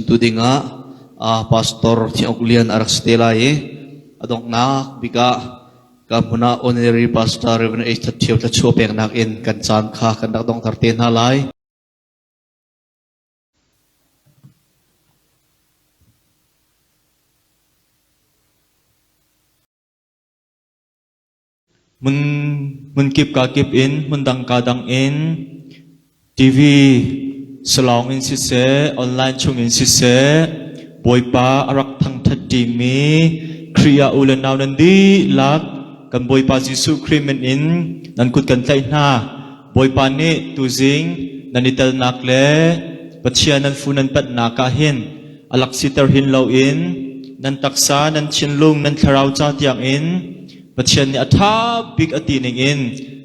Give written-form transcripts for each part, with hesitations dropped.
chimtu dingah Pastor Thiang Uk Lian a rak si te lai i a donghnak bik ah ka hmun ah Honorary Pastor Reverend H. That Thio thluachuah peknak in kan caan kha kan rak donghter te hna lai. Hmunkip kakip in, hmundang kadang in, TV salawng in siseh, online chungin siseh, Bawipa a rak thangṭhat ṭimi Khrih ah u le nau nan dihlak kan Bawipa Jesuh Khrih min in nan kut kan tlaih hna. Bawipa nih tuzing nan i telnak le Pathian nan fu nan panhnak ah hin a laksiter hin loin nan taksa, nan thinlung, nan thlarau ca tiangin Pathian nih a ṭha bik a ti ningin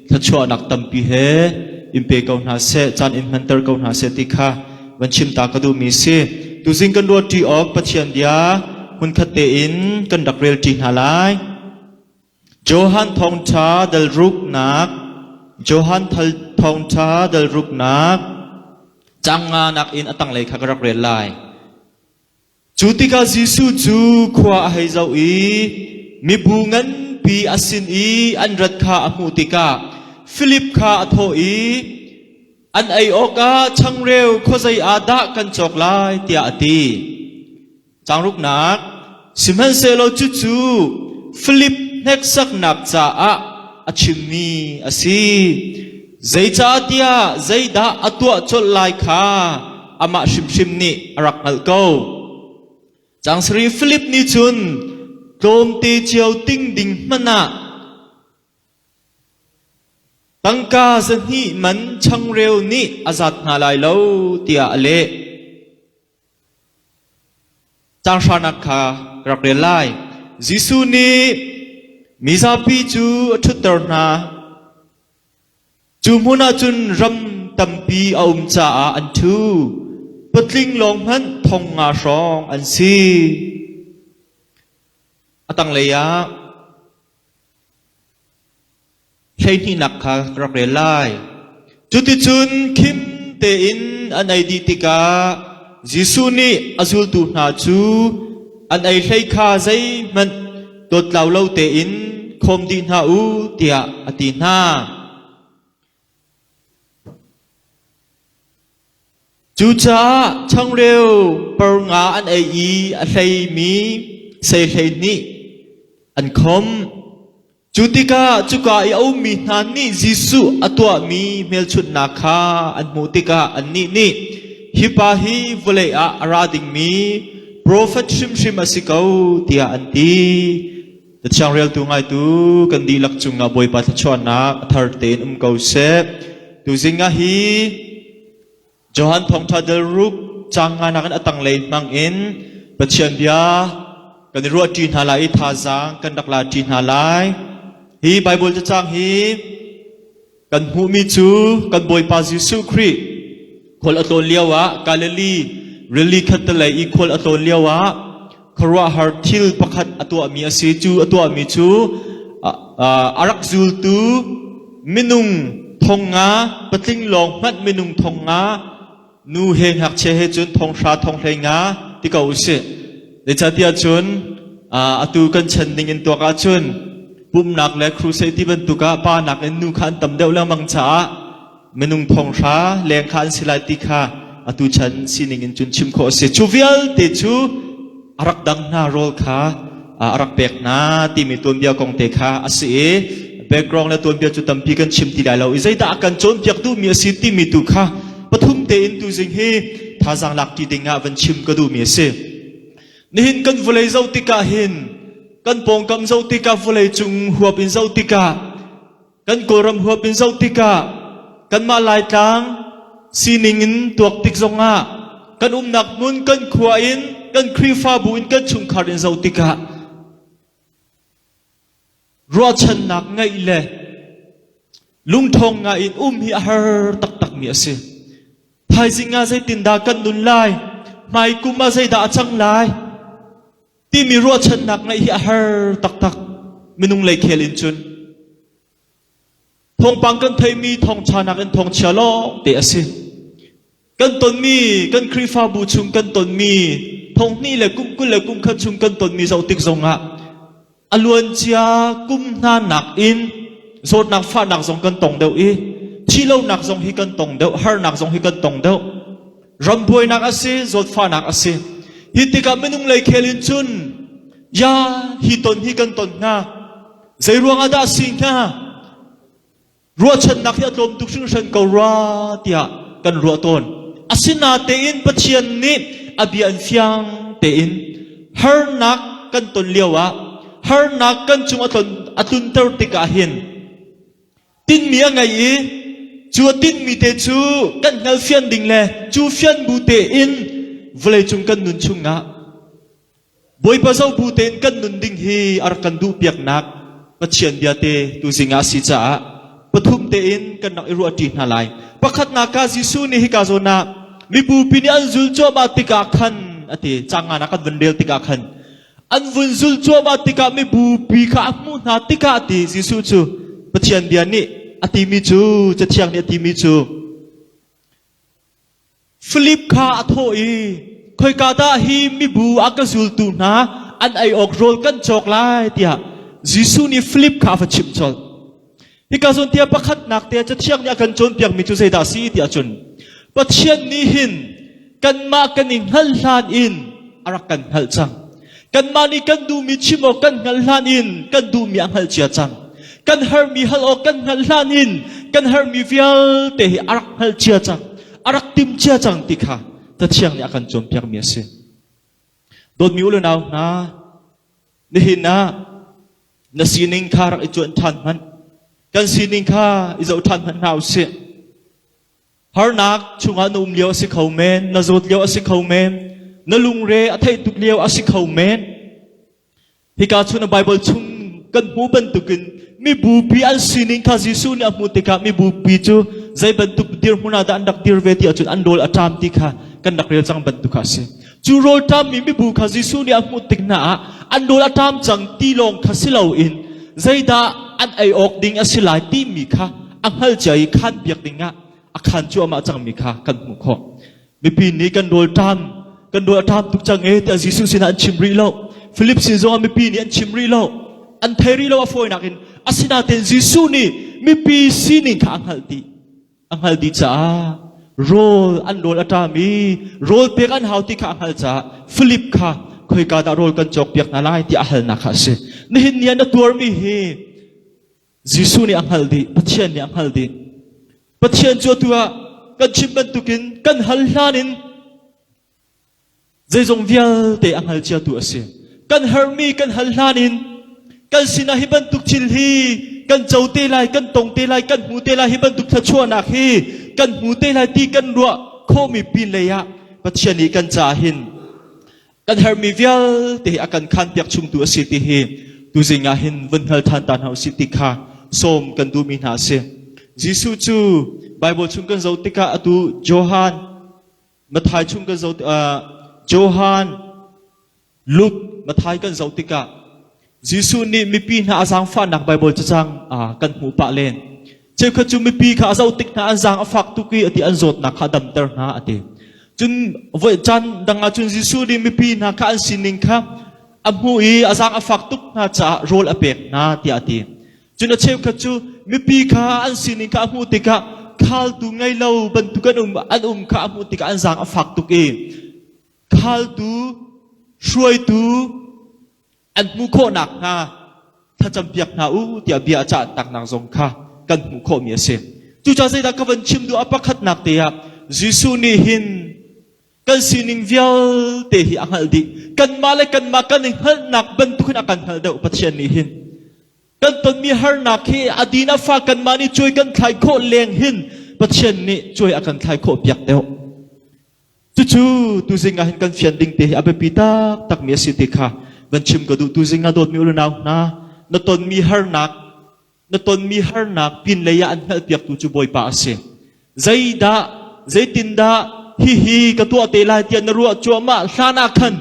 thluachuahnak tampi he in pe ko hna seh, caan in hmanter ko hna seh ti kha van chim ta ka duhmi si. Tuzing kan ruahṭi awk Pathian bia hmunkhat tein kan rak relṭi hna lai. Johan thawngṭha dal ruknak Johan thawngṭha dal ruknak cang nga nakin a tanglei kha ka rak rel lai. Cu tikah Jesuh cu khua a hei zoh i mibu nganpi a sin i an rat kha a hmuh tikah Filip kha a thawh i, An ei awkah changreu khuazei ah dah kan cawk lai, tiah a ti. Caangruknak Sihmanhsehlaw cucu Filip hneksaknak caah a chimmi a si. Zeicahtiah zeidah a tuah colh lai kha amah hrimhrim nih a rak hngalh ko. Caang sarih Filip nih cun tlawmte cio ting ding hmanh ah tangka zahnih man changreu nih a zat hna lai lo tiah a leh. Caang hranak kha ka rak rel lai. Jesuh nih mizapi cu a ṭhutter hna. Cu hmun ah cun ram tampi a um caah an ṭhu. Patling lawng hmanh thong nga hrawng an si. A tanglei ah hleihnihnak kha ka rak rel lai. Cuticun khim tein an ei dih tikah Jesuh nih a zultu hna cu an ei hlei kha zeihmanh dawtlau lo tein khawm dih hna u tiah a ti hna. Cucaah changreu per nga an ei i a hleimi sei 12 an khawmh. Cu tikah cuka i a ummi hna nih Jesuh a tuahmi hmelchunhnak kha an hmuh tikah annih nih, Hi pa hi vawlei ah a ra dingmi profet hrimhrim a si ko, tiah an ti. Cathiang reltu ngaitu kan dihlak cungah Bawipa thluachuahnak a thar tein um ko seh. Tuzing ah hi Johan Thawngṭha dal ruk caang nganak in a tanglei hmang in Pathian bia kan i ruahṭi hna lai i thazaang kan rak la ṭi hna lai. Hi Baibal cacang hi kan hmuhmi cu kan Bawipa Jesuh Khrih khual a tlawn lio ah Galilee rili khattelei i khual a tlawn lio ah khuaruahhar thil pakhat a tuahmi a si. Cu a tuahmi cu a rak zultu minung thong nga, patling lawng hmanh minung thong nga, nu he ngakchia he cun thong hra thong hlei nga ti ko usih. Zeicahtiah cun atu kan chan ning in tuak ahcun pumhnak le crusade ti bantuk ah pa nakin nu kha an tam deuh lengmang caah minung thong hra leng kha an si lai ti kha atu chan sining in cun chim khawh a si. Cu vialte cu a rak dang hna rawl kha a rak pek hna timi tuanbia kong te kha a si i background le tuanbia cu tampi kan chim ti lai lo i zeidah a kan cawnpiak duhmi a si timi tu kha pathum tein tuzing hi thazaang lak ti ding ah van chim ka duhmi a si. Nihin kan vawlei zoh tikah hin kan pawngkam zoh tikah vawlei cung huap in zoh tikah Kan Kawlram huap in zoh tikah kanmah Laitlang sining in tuak tik zongah kan umnak hmun kan khua in kan Khrihfabu in kan chungkhar in zoh tikah ruahchannak ngeih le lungṭhawng ngai in um hi a har taktakmi a si. Thaizing ah zeitindah kan nun lai? Hmai kum ah zeidah a cang lai? Timi ruahchannak ngeih hi a har taktak minung lei khel in cun. Thawngpang kan theimi thawngṭha nakin thawngchia lawng te a si. Kan tonmi, kan Khrihfabu chung kan tonmi, thonghnih le kum 20 le kum khat chung kan tonmi zoh tik zongah a luancia kum hna nakin zawtnak fahnak zong kan tong deuh i thihlonak zong hi kan tong deuh, harnak zong hi kan tong deuh. Ram buainak a si, zawtfahnak a si. Hi tikah minung lei khel in cun ya hi ton hi kan ton hnga. Zei ruangah dah si hnga? Ruahchannak hi a tlawm tuk hringhran ko rua tiah kan ruah tawn. Asinatein Pathian nih a bia in fiang tein harnak kan ton lioah harnak kan cung a tlon a tlunter tikah hin tinmi a ngei i cu a tinmi te cu kan hngalfian ding le cu fian bu tein vawleicung kan nun chungah Bawipa zoh bu tein kan nun ding hi a rak kan duhpiaknak Pathian bia te tuzing ah a si caah pathum tein kan rak i ruahṭi hna lai. Pakhatnak ah Jesuh nih hika zawn ah mibupi nih an zul cuahmah tikah khan a ti. Caang nga kan vun rel tikah khan an vun zul cuahmah tikah mibupi kha a hmuh hna tikah a ti Jesuh cu Pathian bia nih a timi cu Cathiang nih a timi cu Filip kha a thawh i, Khoika dah hi mibu a ka zultu hna an ei awk rawl kan cawk lai tiah Jesuh nih Filip kha a va chimh colh. Hika zawn tiah pakhatnak te Cathiang nih a kan cawnpiakmi cu zeidah a si tiah cun Pathian nih hin kanmah kan i hngalh hlan in a rak kan hngalh cang. Kanmah nih kan duhmi chim awk kan hngalh hlan in kan duhmi a hngalh cia cang. Kan herhmi hal awk kan hngalh hlan in kan herhmi vialte hi a rak hngalh cia cang. A rak tim cia cang ti kha Cathiang nih a kan cawnpiakmi a si. Dawtmi u le nau hna, nihin ah na sining kha rak i cuanh ṭhan hmanh. Kan sining kha i zoh ṭhan hmanh hna u sih. Harnak chungah na um lio a si kho men, na zawt lio a si kho men, na lungre a theih tuk lio a si kho men. Hika chun a Bible chung kan hmuh bantukin mibupi an sining kha Jesuh nih a hmuh tikah mibupi cu zei bantuk dirhmun ah dah an rak dir ve ti ahcun an rawl a ṭam ti kha kan rak rel cang bantuk kha a si. Cu rawl ṭammi mibu kha Jesuh nih a hmuh tik hna ah an rawl a ṭam cang ti lawng kha si loin zeidah an ei awk ding a si lai timi kha a hngal cia i khaan piak dingah a khaan cuahmah cangmi kha kan hmuh khawh. Mipi nih kan rawl ṭam kan rawl a ṭam tuk cang e tiah Jesuh sinah an chim rih lo. Philip sin zongah mipi nih an chim rih lo. An thei rih lo a fawinak in. Asinain Jesuh nih mipi sining kha a hngalh dih. A hngalh dih caah rawl an rawl a ṭam i rawl pek an hau ti kha a hngalh caah Philip kha khoika dah rawl kan cawkpiak hna lai tiah a halnak kha a si. Nihin ni ah na tuarmi hi Jesuh nih a hngalh dih, Pathian nih a hngalh dih. Pathian cu atu ah kan chim bantukin kan hal hlan in zeizong vialte a hngal ciatu a si. Kan herhmi kan hal hlan in kan sinah hi bantuk thil hi kan co te lai, kan tong te lai, kan hmu te lai, hi bantuk thluachuahnak hi kan hmu te lai ti kan ruah khawhmi pin lei ah Pathian nih kan caah hin kan herhmi vialte hi a kan khanpiak chungtu a si ti hi tuzing ah hin vun hngal ṭhan ta hna usih ti kha sawm kan duhmi hna a si. Jesuh cu Bible chung kan zoh tikah atu Johan Matthai chung kan zoh uh, Johan Luke Matthai kan zoh tikah Jesuh nih mipi hna a zaangfahnak Baibal cacang kan hmuh pah len. Cheukhat cu mipi kha a zoh tik hna an zaang a fak tuk i a ti an zawtnak kha a damter hna a ti. Cun voi caan dang ah cun Jesuh nih mipi hna kha an sining kha a hmuh i a zaang a fak tuk hna caah rawl a pek hna tiah a ti. Cun a cheukhat cu mipi kha an sining kha a hmuh tikah khaltu ngei lo bantuk an um an um kha a hmuh tikah an zaang a fak tuk i khaltu hruaitu an hmuh khawh nakhnga thlacampiak hna u tiah bia a cah taknak zong kha kan hmuh khawhmi a si. Cucaah zeidah ka van chim duh a pakhatnak te ah Jesuh nih hin kan sining vialte hi a hngalh dih. Kanmah le kanmah kan i hngalhnak bantukin a kan hngalh deuh Pathian nih hin. Kan tonmi harnak hi a din a fa kanmah nih cuai kan thlai khawh leng hin Pathian nih cuai a kan thlai khawh piak deuh. Cucu tuzing ah hin kan fian ding te hi a biapi taktakmi a si ti kha van chim ka duh. Tuzing ah dawtmi u le nau hna, na tonmi harnak, na tonmi harnak pinlei ah an hngalhpiaktu cu Bawipa a si. Zeidah, zeitindah hihi ka tuah te lai tiah na ruah cuahmah hlan ah khan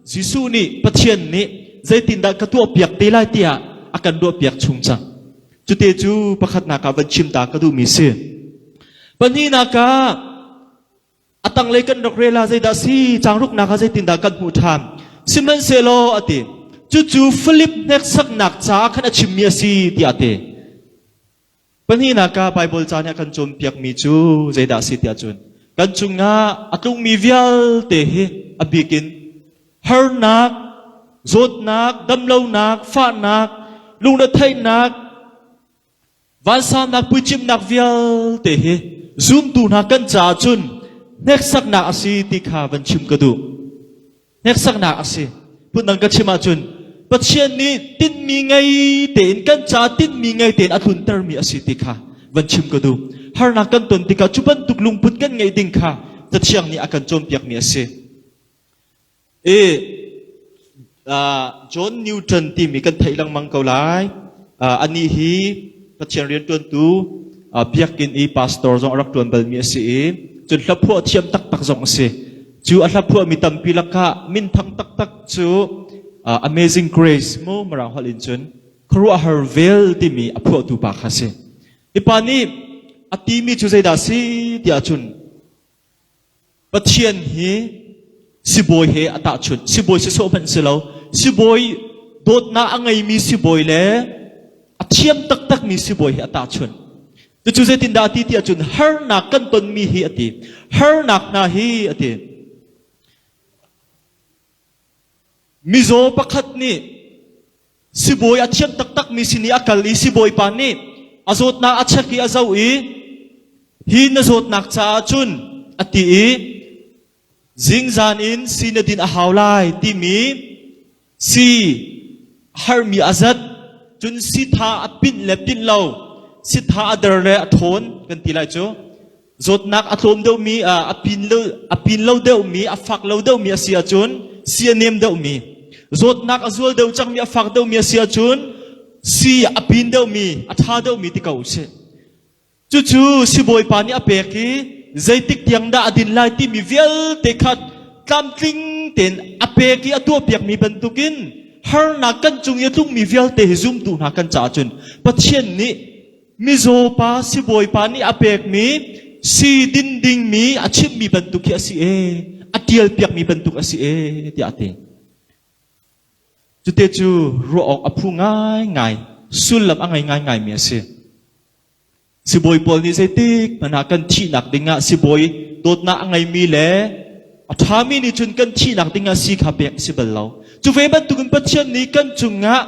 Jesuh nih Pathian nih zeitindah ka tuahpiak te lai tiah a kan ruahpiak chung cang. Cute cu pakhatnak ah van chim ta ka duhmi si. Pahnihnak ah. A tanglei kan rak rel ah zeidah si changruknak ah zeitindah kan hmuh ṭhan. Sihmanhsehlaw a ti, cucu Filip hneksaknak caah khan a chimmi a si tiah a ti. Pahnihnak ah Baibal ca nih a kan cawnpiakmi cu zeidah a si tiah cun kan cungah a tlungmi vialte hi a bik in harnak, zawtnak, damlonak, fahnak, lungretheihnak, Vansannak puicimnak vialte hi zumtu hna kan caah cun hneksaknak a si ti kha van chim ka duh. Hneksaknak a si. Phundang ka chim ahcun Pathian nih tinhmi ngei tein kan caah tinhmi ngei tein a tluntermi a si ti kha van chim ka duh. Harnak kan ton tikah cu bantuk lungput kan ngeih ding kha Cathiang nih a kan cawnpiakmi a si. I John Newton timi kan theih lengmang ko lai. Anih hi Pathian rianṭuantu biakinn i pastor zong a rak ṭuan balmi a si i cun hlaphuah thiam taktak zong a si. Cu a hlaphuahmi tampi lakah minthang taktak cu Amazing Grace mu Mirang holh in cun khuaruahhar vel timi a phuahtu pa kha a si. Hi pa nih a timi cu zeidah a si tiah cun Pathian hi sibawi he a tahchunh. Sibawi sisawh hmanh si lo. Sibawi dawtnak a ngeimi sibawi le a thiam taktakmi sibawi he a tahchunh. Cucu zeitindah a ti ti ahcun harnak kan tonmi hi a ti. Harnak hna hi a ti. Mizaw pakhat nih sibawi a thiam taktakmi sin i a kal i sibawipa nih a zawtnak a check i a zoh i hi na zawtnak caah cun a ti i zingzan in si na din a hau lai timi si harmi a zat cun si tha a pinh le pinh lo si tha a der le a thawn kan ti lai cu Zawtnak a tlawm deuhmi, a pin lo, a pin lo deuhmi, a fak lo deuhmi a si ahcun si a nem deuhmi. Zawtnak a zual deuh cangmi, a fak deuhmi a si ahcun si a pin deuhmi, a ṭha deuhmi ti ko usih. Cucu sibawipa nih a pek i zeitik tiang dah a din lai timi vialte kha tlamtling tein a pek i a tuahpiakmi bantukin harnak kan cung i a tlungmi vialte hi zumtu hna kan caah cun Pathian nih Mizaw pa sibawipa nih a pekmi si din dingmi a chimhmi bantuk hi a si e, a ṭialpiakmi bantuk a si e tiah a ti. Cute cu ruah awk a phu ngaingai, sullam a ngei ngaingaimi a si. Sibawi pawl nih zeitik hmanh ah kan thihnak dingah sibawi dawtnak a ngeimi le a ṭhami nih cun kan thihnak dingah si kha pek a si bal lo. Cu ve bantukin Pathian nih kan cungah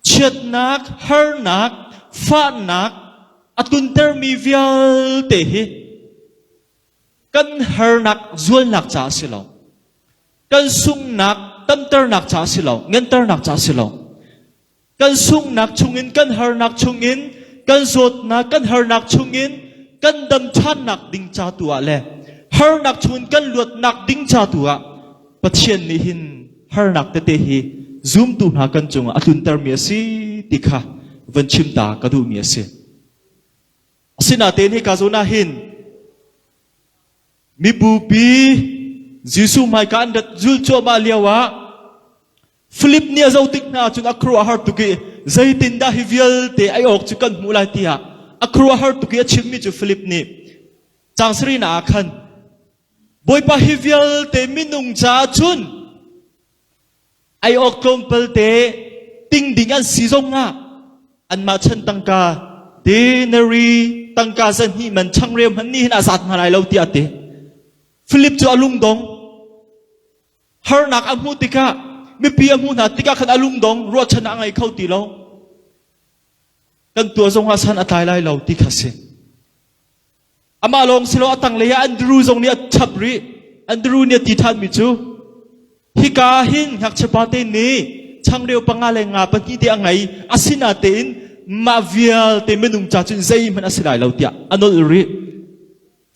chiatnak, harnak, fahnak a tluntermi vialte hi kan harnak zualnak caah si lo. Kan sunghnak tamternak caah si lo, nganternak caah si lo. Kan sunghnak chungin, kan harnak chungin, kan zawtnak, kan harnak chungin kan dam ṭhannak ding ca tu ah le harnak chungin kan luatnak ding ca tu ah Pathian nih hin harnak tete hi zumtu hna kan cungah a tluntermi a si ti kha van chim ta ka duhmi a si. Asinain hika zawn ah hin mibupi Jesuh hmaika an rat zul cuahmah lio ah Philip nih a zoh tik hna cun a khuaruahhar tuk i zeitindah hi vialte ei awk cu kan hmuh lai tiah a khuaruahhar tuk i a chimmi cu Philip nih caang sarihnak ah khan Bawipa hi vialte minung caah cun ei awk tlawmpal te ting ding an si zongah anmah chan tangka denary tangka zahnih man changreu hmanh nih hin a zat hna lai lo tiah a ti. Philip cu a lungdong. Harnak a hmuh tikah mipi a hmuh hna tikah khan a lungdong ruahchannak a ngei kho ti lo. Kan tuah zongah san a tlai lai lo ti kha si. Amah lawng si lo a tanglei ah Andrew zong nih a chap rih. Andrew nih a ti ṭhanmi cu hika hin ngakchia pate nih changreu panga le nga pahnih te a ngei asinatein mah vialte minung ca cun zeihmanh a si lai lo tiah a nolh rih.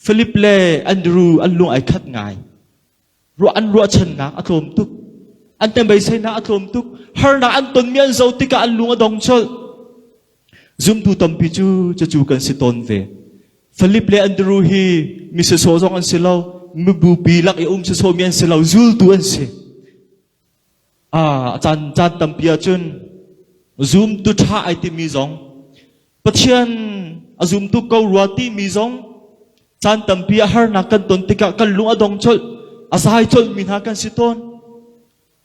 Philip le Andrew an lung ai khat ngai. Ruah an ruahchannak a tlawm tuk. An tembeiseinak a tlawm tuk. Harnak an tonmi an zoh tikah an lung a dong colh. Zumtu tampi cu cucu kan si tawn ve. Philip le Andrew hi mi sawsawh zong an si lo, mibupi lak i um sawsawhmi an si lo, zultu an si. Ah, caan caan tampi ahcun zumtu ṭha ai timi zong, Pathian a zumtu ko rua timi zong. Caan tampi ah harnak kan ton tikah kan lung a dong colh, a zai colhmi hna kan si tawn.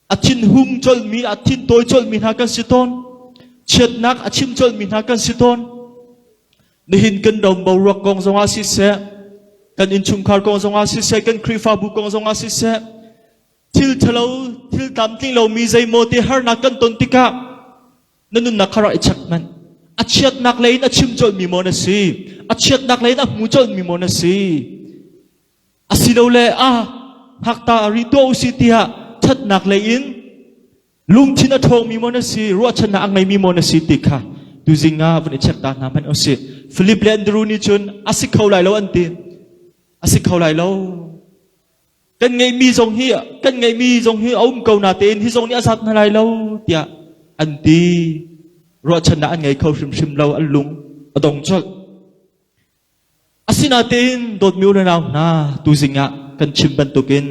A thinhung colhmi, a thintawi colhmi hna kan si tawn. Chiatnak a chim colhmi hna kan si tawn. Nihin kan ram boruak kong zongah siseh, kan innchungkhar kong zongah siseh, kan Khrihfabu kong zongah siseh, thil ṭhalo, thil tlamtling lomi zeimaw te harnak kan ton tikah na nunnak kha rak i check hmanh. A chiatnak lei in a chim colhmi maw na si? A chiatnak lei in a hmu colhmi maw na si? Asilole ah ngakta ri tuah usih tiah ṭhatnak lei in Lungthin a ṭhawngmi maw na si, ruahchannak a ngeimi maw na si ti kha tuzing ah vun i check ta hna hmanh usih. Philip le Andrew nih cun a si kho lai lo an ti. A si kho lai lo. Kan ngeihmi zong hi kan ngeihmi zong hi a um ko natein hi zong nih a zat hna lai lo tiah an ti. Ruahchannak an ngei kho hrimhrim lo, an lung a dong colh. Asinain dawtmi u le nau hna, tuzing ah kan chim bantukin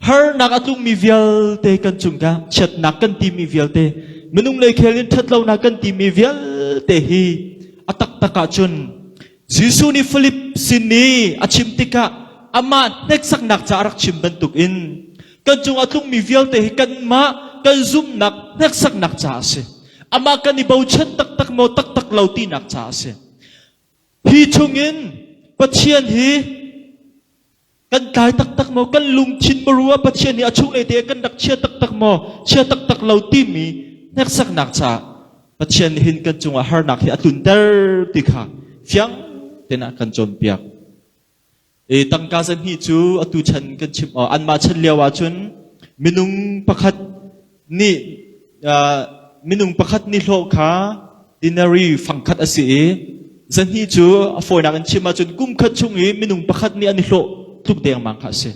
harnak a tlungmi vialte kan cungah chiatnak kan timi vialte minung lei khel in ṭhatlonak kan timi vialte hi a taktak ahcun Jesuh nih Filip sin i a chim tikah amah hneksaknak ca a rak chim bantukin kan cung a tlungmi vialte hi kanmah kan zumhnak hneksaknak ca a si. Amah kan i bochan taktak maw taktak lo tinak ca a si. Hi chungin Pathian hi kan tlai taktak maw, kan lungthin maru ah Pathian hi a chunglei te kan rak chia taktak maw, chia taktak lo timi hneksaknak caah Pathian nih hin kan cungah harnak hi a tlunter ti kha fiang tein a kan cawnpiak. E, tangka zahnih cu atu chan kan chim anmah chan lio ahcun minung pakhat nih uh, minung pakhat nih hlawh kha dinari fangkhat a si i zahnih cu a fawinak in chim ahcun kum khat chung i minung pakhat nih an i hlawh tluk dengmang kha a si.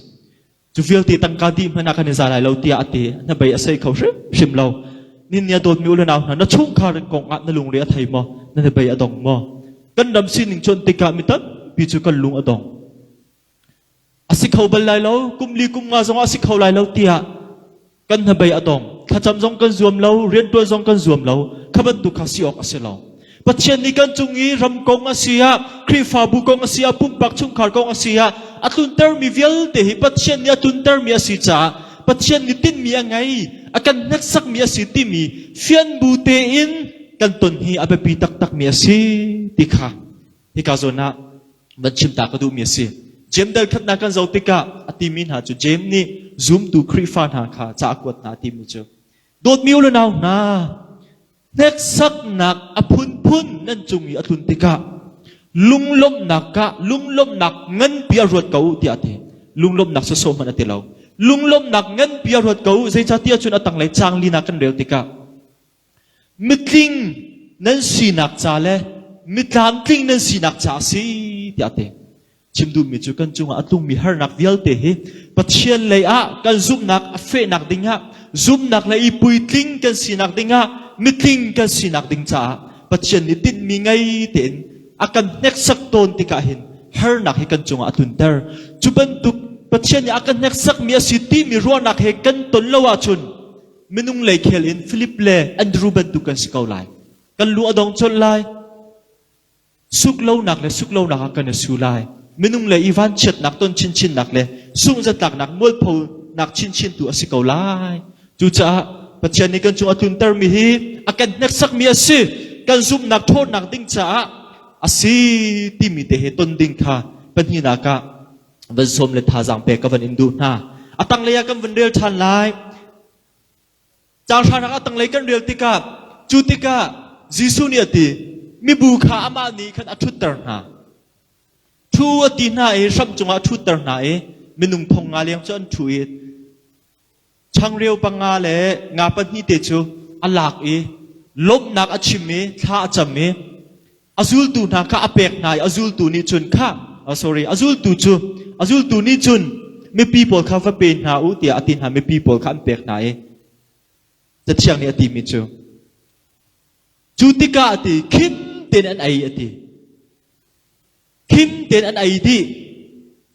Cu vialte tangka dih hmanh ah kan i za lai lo tiah a ti. Hnabei a sei kho hrimhrim lo. Nin nih a dawtmi u le nau hna, na chungkhar kong ah na lungre a thei maw? Na hnabei a dong maw? Kan ram sining cuanh tikah mi tampi cu kan lung a dong. A si kho bal lai lo, kum li kum nga zong ah a si kho lai lo tiah kan hnabei a dong. Thlacam zong kan zuam lo, rianṭuan zong kan zuam lo. Kha bantuk kha si awk a si lo. Pathian nih kan cung i ram kong a si ah, Khrihfabu kong a si ah, pumpak chungkhar kong a si ah, a tluntermi vialte hi Pathian nih a tluntermi a si caah Pathian nih tinhmi a ngei, a kan hneksakmi a si timi fian bu tein kan ton hi a biapi taktakmi a si ti kha hika zawn ah van chim ta ka duhmi a si. Jeim dal khatnak kan zoh tikah a timi hna cu Jeim nih zumtu Khrihfa hna kha ca a kuat hna timi cu dawtmi u le nau hna hneksaknak a phunphun nan cung i a tlun tikah lunglawmhnak ah lunglawmhnak nganpi a ruat ko u tiah a ti. Lunglawmhnak sawsawh hmanh a ti lo. Lunglawmhnak nganpi a ruat ko u zeicahtiah cun a tanglei caang linak kan rel tikah Mitling nan sinak ca le mitlamtling nan sinak ca a si tiah a ti. Chim duhmi cu kan cungah a tlungmi harnak vialte hi Pathian lei ah kan zumhnak a fehnak dingah zumhnak lei i puitling kan sinak dingah mitling kan sinak ding caah Pathian nih tinhmi ngei tein a kan hneksak tawn tikah hin harnak hi kan cungah a tlunter. Cu bantuk Pathian nih a kan hneksakmi a si timi ruahnak he kan ton lo ahcun Minung lei khel in Philip le Andrew bantuk kan si ko lai. Kan lu a dong colh lai. Suk lonak le suk lonak ah kan i su lai. Minung lei i vanchiatnak ton chinchinnak le sungzatlaknak mualphonak chinchin tu a si ko lai. Cucaah Pathian nih kan cung a tluntermi hi a kan hneksakmi a si. Kan zumhnak ṭhawnnak ding caah a si timi te he ton ding kha pahnihnak ah van sawm le thazaang pek ka van in duh hna. A tanglei ah kan van rel ṭhan lai. Caang hranak a tanglei kan rel tikah cu tikah Jesuh nih a ti, mibu kha amah nih khan a ṭhutter hna. Ṭhu a ti hna i hram cungah a ṭhutter hna i minung thong nga leng cu an ṭhu i changreu panga le nga pahnih te cu a lak i lawmhnak a chim i thla a cam i a zultu hna kha a pek hna i a zultu nih cun kha oh, sorry a zultu cu a zultu nih cun mipi pawl kha va pe hna u tiah a ti hna mipi pawl kha an pek hna i cathiang nih a timi cu cu tikah a ti khim tein an ei a ti khim tein an ei dih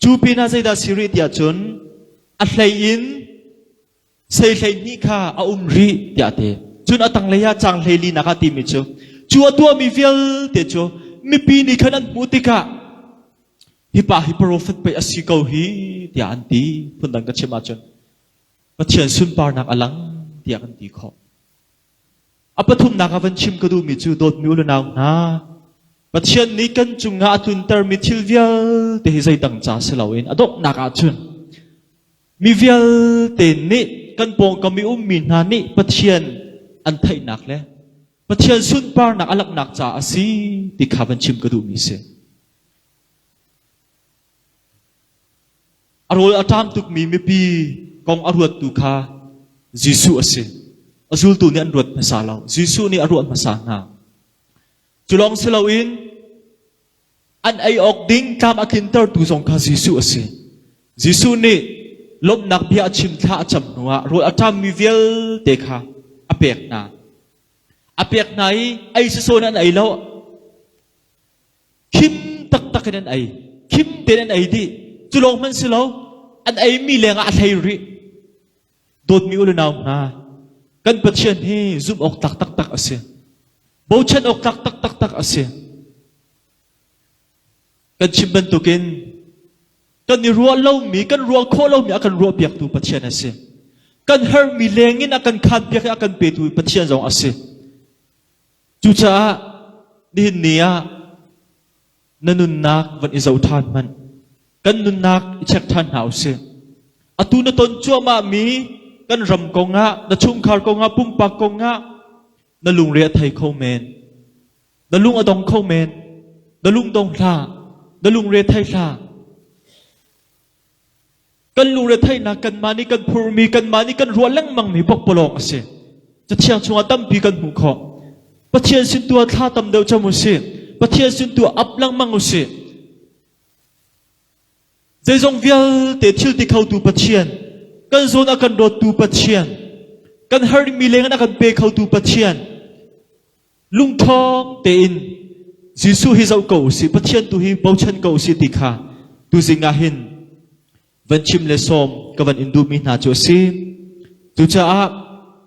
cu pinah zeidah si rih tiah cun a hlei in sei 12 kha a um rih tiah a ti. Cun a tanglei ah caang 14 ah a timi cu cu a tuahmi vialte cu mipi nih khan an hmuh tikah. Hi pa hi profet pei a si ko hi tiah an ti. Phundang ka chim ahcun Pathian sunparnak a lang tiah kan ti khawh. A pathumnak ah van chim ka duhmi cu dawtmi u le nau hna, Pathian nih kan cungah a tluntermi thil vialte hi zeidang ca si loin a donghnak ahcun mi vialte nih kan pawngkam i ummi hna nih Pathian an theihnak le Pathian sunparnak a langhnak caah a si ti kha van chim ka duhmi si. A rawl a ṭam tukmi mipi kong a ruattu kha Jesuh a si. A zultu nih an ruat hmasa lo. Jesuh nih a ruah hmasa hna. Cu lawng si loin an ei awk ding tlam a tlintertu zong kha Jesuh a si. Jesuh nih lawmhnak bia a chim thla a cam hnuah rawl a ṭammi vialte kha a pek hna. A pek hna i ei sasawn an ei lo. Khim taktak in an ei. Khim tein an ei dih. Cu lawng hmanh si lo, an eimi lengah a hlei rih. Dawtmi u le nau hna, kan Pathian hi zumh awk tlak taktak a si. Bochan awk tlak taktak a si. Kan chim bantukin kan i ruah lomi, kan ruah khawh lomi a kan ruahpiaktu Pathian a si. Kan herhmi lengin a kan khanpiak i a kan petu Pathian zong a si. Cucaah nihin ni ah na nunnak van i zoh ṭhan hmanh. Kan nunnak i check ṭhan hna usih. Atu na ton cuahmahmi kan ram kongah, na chungkhar kongah, pumpak kongah na lungre a thei kho men. Na lung a dong kho men. Na lung dong hlah. Na lungre thei hlah. Kan lungretheihnak kanmah nih kan phurmi, kanmah nih kan ruah lengmangmi pokpalawng a si. Cathiang chungah tampi kan hmuh khawh. Pathian sin tu ah thla tam deuh cam u sih. Pathian sin tu ah ap lengmang u sih. Zeizong vialte thil ti khotu Pathian, kan zawn a kan dawttu Pathian, kan herhmi leng in a kan pe khotu Pathian, lungṭhawng tein Jesuh hi zoh ko usih, Pathian tu hi bochan ko usih ti kha tuzing ah hin van chim le sawm ka van in duhmi hna cu a si. Cucaah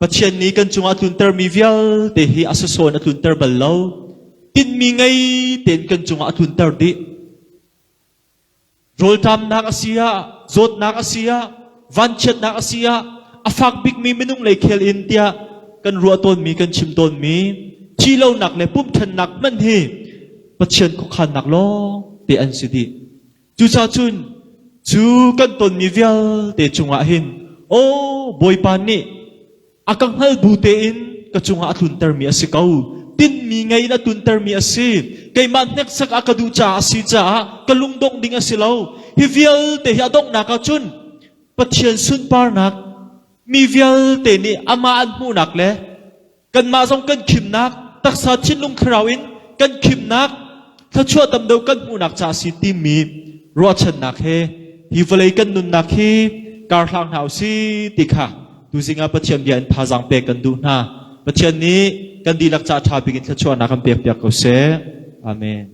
Pathian nih kan cungah a tluntermi vialte hi a sasawn a tlunter bal lo. Tinhmi ngei tein kan cungah a tlunter dih. Rawlṭamnak a si ah, zawtnak a si ah, vanchiatnak a si ah, a fak bikmi minung lei khel in tiah kan ruah tawnmi, kan chim tawnmi thihlonak le pumṭhennak hmanh hi Pathian khuakhannak lawng te an si dih. Cucaah cun cu kan tonmi vialte cungah hin aw Bawipa nih a ka hngal bu tein ka cungah a tluntermi a si ko. Tinhmi ngei in a tluntermi a si. Keimah hneksak a ka duh caah a si caah ka lungdongh ding a si lo. Hi vialte hi a donghnak ah cun Pathian sunparnak mi vialte nih amah an hmuhnak le kanmah zong kan khimnak taksa thinlung thlarau in kan khimnak thluachuah tam deuh kan hmuhnak ca a si timi ruahchannak he hi vawlei kan nunnak hi karhlang hna usih ti kha tuzing ah Pathian bia in thazaang pek kan duh hna. Pathian nih kan dihlak ca ṭha bik in thluachuahnak kan pek piak ko seh. Amen.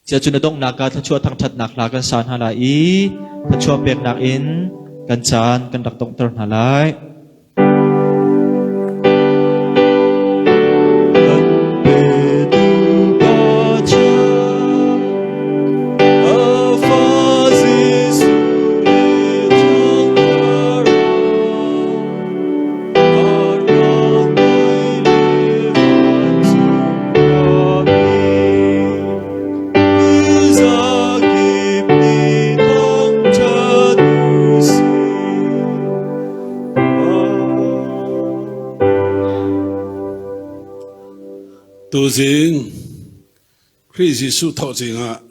Siacun a donghnak ah thluachuah thangṭhatnak hla kan sa hna lai i thluachuah peknak in kan caan kan rak donghter hna lai. Kan petu Pathian, a fa Jesuh le Thiang Thlarau, a rak mei le vancung khuami, Zakip nih thangṭhat u sih. Tuzing Khrih Jesuh thawhcing ah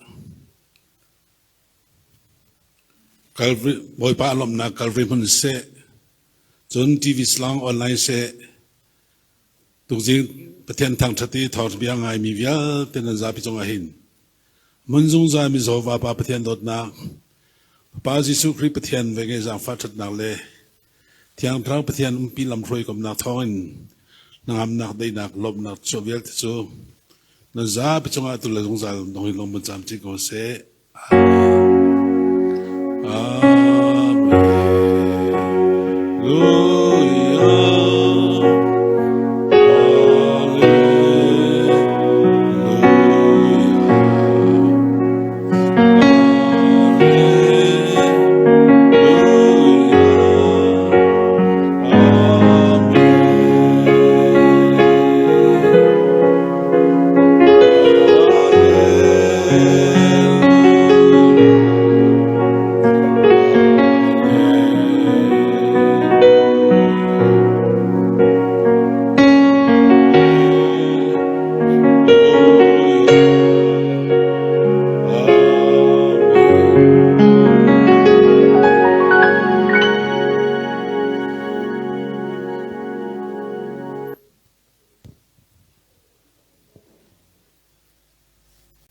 Calvary Bawipa a lawmhnak Calvary hmun seh cun TV slang online seh tukzing Pathian thangṭhat i thawngṭha ngaimi vialte nan zapi cungah hin Hmun zungzal mi Jehovah Pa Pathian dawtnak, Fapa Jesuh Khrih Pathian ve ngei zaangfah ṭhatnak le Thiang Thlarau Pathian umpi lamhruai komnak thawngin hnangamnak, daihnak, lawmhnak chuah vialte cu nan zapi cungah atu le zungzal dong in lung camcin ko seh. Amen. Amen.